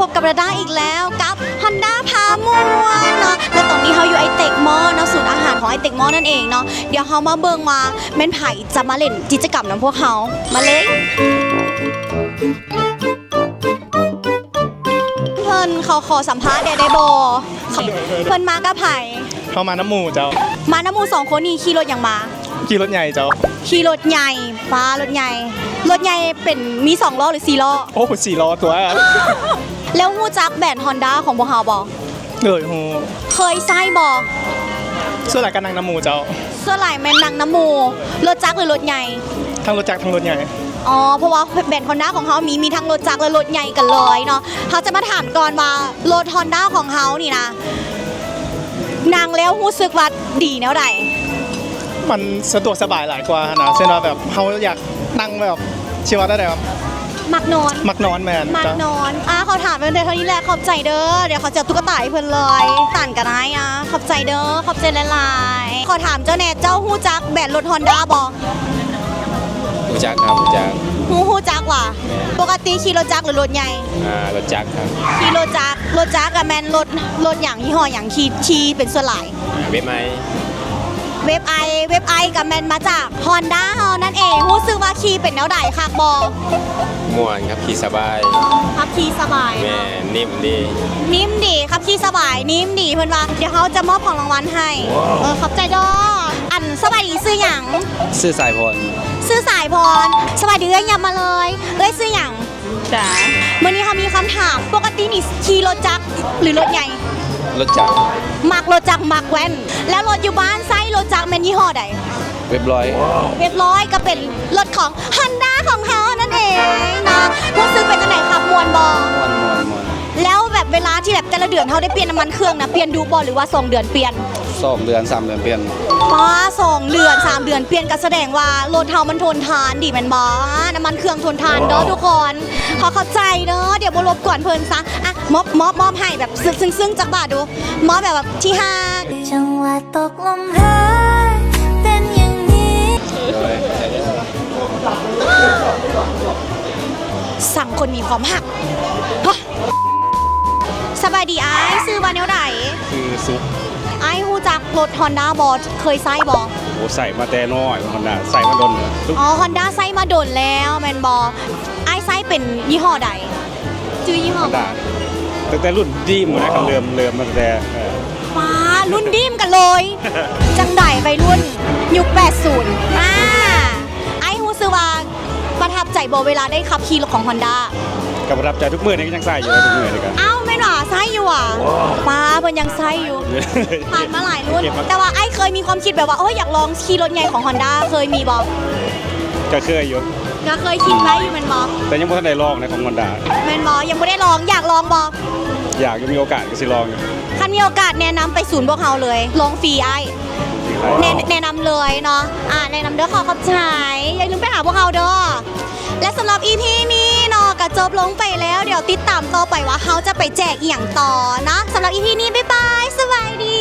ພົບກັບດາດາອີກແລ້ວກັບ Honda ພາມ່ວນເນາະ ແລະ ຕອນນີ້ເຮົາຢູ່ໄອເຕັກມໍເນາະ ສູນອາຫານຂອງໄອເຕັກມໍນັ້ນເອງເນາະ. ດຽວເຮົາມາເບິ່ງວ່າແມ່ນໃຜຈະມາຫຼິ້ນກິດຈະກຳນຳພວກເຮົາ ມາເລີຍ. ເພິ່ນ ເຂົາຂໍສຳພາດແດ່ໄດ້ບໍ່? ເພິ່ນມາກັບໃຜ? ເຮົາມານຳໝູ່ເຈົ້າ. ມານຳໝູ່ສອງຄົນນີ້ຂີ່ລົດຫຍັງມາ? ຂີ່ລົດໃຫຍ່ເຈົ້າ. ຂີ່ລົດໃຫຍ່ ປ້າ ລົດໃຫຍ່ ລົດໃຫຍ່ເປັນມີສອງລໍ້ ຫຼື ສີ່ລໍ້? ໂອ້ ສີ່ລໍ້ຕົວະ. ແລ້ວຮູ້ຈັກແບຣນ Honda ຂອງພວກເຮົາບໍ່? ເອີຍ ຮູ້. ເຄີຍໃຊ້ບໍ່? ສ່ວນຫຼາຍກໍນັ່ງນຳໝູ່ເຈົ້າ. ສ່ວນຫຼາຍແມ່ນນັ່ງນຳໝູ່. ລົດຈັກ ຫຼື ລົດໃຫຍ່? ທັງລົດຈັກ ທັງລົດໃຫຍ່. ອໍ ເພາະວ່າແບຣນ Honda ຂອງເຮົາມີ ມີທັງລົດຈັກ ແລະ ລົດໃຫຍ່ກັນເລີຍເນາະ. ເຮົາຈະມາຖາມກ່ອນວ່າ ລົດ Honda ຂອງເຮົານີ້ນະ ນັ່ງແລ້ວຮູ້ສຶກວ່າດີແນວໃດ? ມັນສະດວກສະບາຍຫຼາຍກວ່າຫັ້ນນະ ເຊັ່ນວ່າແບບເຮົາຢາກນັ່ງແບບ ຊິວ່າແນວໃດວະ? ມັກນອນ. ມັກນອນ ແມ່ນ. ມັກນອນ. ອ່າ ຂໍຖາມເພິ່ນແຕ່ເທົ່ານີ້ແຫຼະ ຂອບໃຈເດີ້. ດຽວເຂົາຈະເອົາຕຸກກະຕາໃຫ້ເພິ່ນເລີຍ. ຕ່ານກໍໄດ້ອາ ຂອບໃຈເດີ້ ຂອບໃຈຫຼາຍໆ. ຂໍຖາມເຈົ້າແດ່ ເຈົ້າຮູ້ຈັກແບຣນລົດ Honda ບໍ່? ຮູ້ຈັກຄັບ ຮູ້ຈັກ. ຮູ້ ຮູ້ຈັກຫວາ? ແມ່ນ. ປົກກະຕິຂີ່ລົດຈັກ ຫຼື ລົດໃຫຍ່? ອ່າ ລົດຈັກຄັບ. ຂີ່ລົດຈັກ. ລົດຈັກກໍແມ່ນລົດ ລົດຫຍັງ? ຍີ່ຫໍ້ຫຍັງ? ຂີ່ ຂີ່ເປັນສ່ວນຫຼາຍ? ອ່າ ເວັບໄອ. ເວັບໄອ ເວັບໄອກໍແມ່ນມາຈາກ Honda ເຮົານັ້ນເອງ. ຮູ້ສຶກວ່າຂີ່ເປັນແນວໃດ? ຄັກບໍ່? ມ່ວນ ຂັບຂີ່ສະບາຍ. ຂັບຂີ່ສະບາຍເນາະ. ແມ່ນ. ນິ້ມດີ. ນິ້ມດີ ຂັບຂີ່ສະບາຍ ນິ້ມດີ ເພິ່ນວ່າ. ດຽວເຮົາຈະມອບຂອງລາງວັນໃຫ້. ເອີ ຂອບໃຈເດີ້. ອັນ ສະບາຍດີ ຊື່ຫຍັງ? ຊື່ສາຍພອນ. ຊື່ສາຍພອນ. ສະບາຍດີ ເອື້ອຍ ຫຍັບມາເລີຍ. ເອື້ອຍຊື່ຫຍັງ? ຈ້າ. ມື້ນີ້ເຮົາມີຄຳຖາມ ປົກກະຕິນີ້ຂີ່ລົດຈັກ ຫຼື ລົດໃຫຍ່? ລົດຈັກ. ມັກລົດຈັກ ມັກແວ່ນ. ແລ້ວລົດຢູ່ບ້ານໃຊ້ລົດຈັກແມ່ນຍີ່ຫໍ້ໃດ? ເວັບຮ້ອຍ. ເວັບຮ້ອຍ ກໍເປັນລົດຂອງ Honda ຂອງເຮົານັ້ນເອງເນາະ. ຮູ້ສຶກເປັນຈັ່ງໃດ? ຂັບມ່ວນບໍ່? ມ່ວນ ມ່ວນ ມ່ວນ. ແລ້ວແບບເວລາທີ່ແບບແຕ່ລະເດືອນເຮົາໄດ້ປ່ຽນນ້ຳມັນເຄື່ອງນະ ປ່ຽນດຸບໍ່ ຫຼືວ່າສອງເດືອນປ່ຽນ? ສອງເດືອນ ສາມເດືອນປ່ຽນ. ປ້າ ສອງເດືອນ ສາມເດືອນປ່ຽນ ກໍສະແດງວ່າລົດເຮົາມັນທົນທານດີແມ່ນບໍ່? ອາ ນ້ຳມັນເຄື່ອງທົນທານເດີ້ທຸກຄົນ. ຂໍຂອບໃຈເດີ້ ດຽວບໍ່ລົບກວນເພິ່ນຊະ. ອ່ະ ມອບ ມອບ ມອບໃຫ້ແບບຊຶ້ງໆຈັກບາດດູ ມອບແບບ ແບບທີ່ຮັກ. ຈັງຫວະຕົກລົງເຮີ ເປັນຢ່າງນີ້. ສັງຄົນມີຄວາມຮັກ. ສະບາຍດີອ້າຍ ຊື່ວ່າແນວໃດ? ຊື່ສຸກ. ອ້າຍຮູ້ຈັກລົດ Honda ບໍ່? ເຄີຍໃຊ້ບໍ່? ໂອ້ ໃຊ້ມາແຕ່ນ້ອຍ Honda ໃຊ້ມາດົນແລ້ວ. ອໍ Honda ໃຊ້ມາດົນແລ້ວແມ່ນບໍ່? ອ້າຍໃຊ້ເປັນຍີ່ຫໍ້ໃດ? ຈື່ຍີ່ຫໍ້ Honda ຕັ້ງແຕ່ລຸ້ນ Dream ພຸ້ນນະ ຄັນເລີ່ມ ເລີ່ມມາຕັ້ງແຕ່ ເອີ ປ້າ ລຸ້ນ Dream ກັນເລີຍ. ຈັ່ງໃດໄວລຸ້ນຍຸກແປດສິບ. ອາ ອ້າຍຮູ້ສຶກວ່າ ປະທັບໃຈບໍ່ເວລາໄດ້ຂັບຂີ່ລົດຂອງ Honda? ກໍປະທັບໃຈ ທຸກມື້ນີ້ກໍຍັງໃຊ້ຢູ່ ທຸກມື້ນີ້ກໍ. ອ້າວ ແມ່ນຫວາ? ໃຊ້ຢູ່ຫວາ? ປ້າ ເພິ່ນຍັງໃຊ້ຢູ່. ຜ່ານມາຫຼາຍລຸ້ນ ແຕ່ວ່າອ້າຍເຄີຍມີຄວາມຄິດແບບວ່າ ໂອ້ຍ ຢາກລອງຂີ່ລົດໃຫຍ່ຂອງ Honda ເຄີຍມີບໍ່? ກໍເຄີຍຢູ່. ກໍເຄີຍຄິດໄວ້ຢູ່ແມ່ນບໍ່? ແຕ່ຍັງບໍ່ທັນໄດ້ລອງໃນຂອງ Honda. ແມ່ນບໍ່? ຍັງບໍ່ໄດ້ລອງ. ຢາກລອງບໍ່? ຢາກຢູ່ ມີໂອກາດກໍຊິລອງຢູ່. ຄັນມີໂອກາດແນະນຳໄປສູນພວກເຮົາເລີຍ ລອງຟຣີອ້າຍ. ແນະ ແນະນຳເລີຍເນາະ. ອາ ແນະນຳເດີ້ ຂໍຂອບໃຈ. ຢ່າລືມໄປຫາພວກເຮົາເດີ້. ແລະ ສຳລັບ ອີ ພີ ນີ້ເນາະ ກະຈົບລົງໄປແລ້ວ. ດຽວຕິດຕາມຕໍ່ໄປວ່າເຮົາຈະໄປແຈກອີ່ຫຍັງຕໍ່ເນາະ. ສຳລັບ ອີ ພີ ນີ້ ບາຍບາຍ ສະບາຍດີ.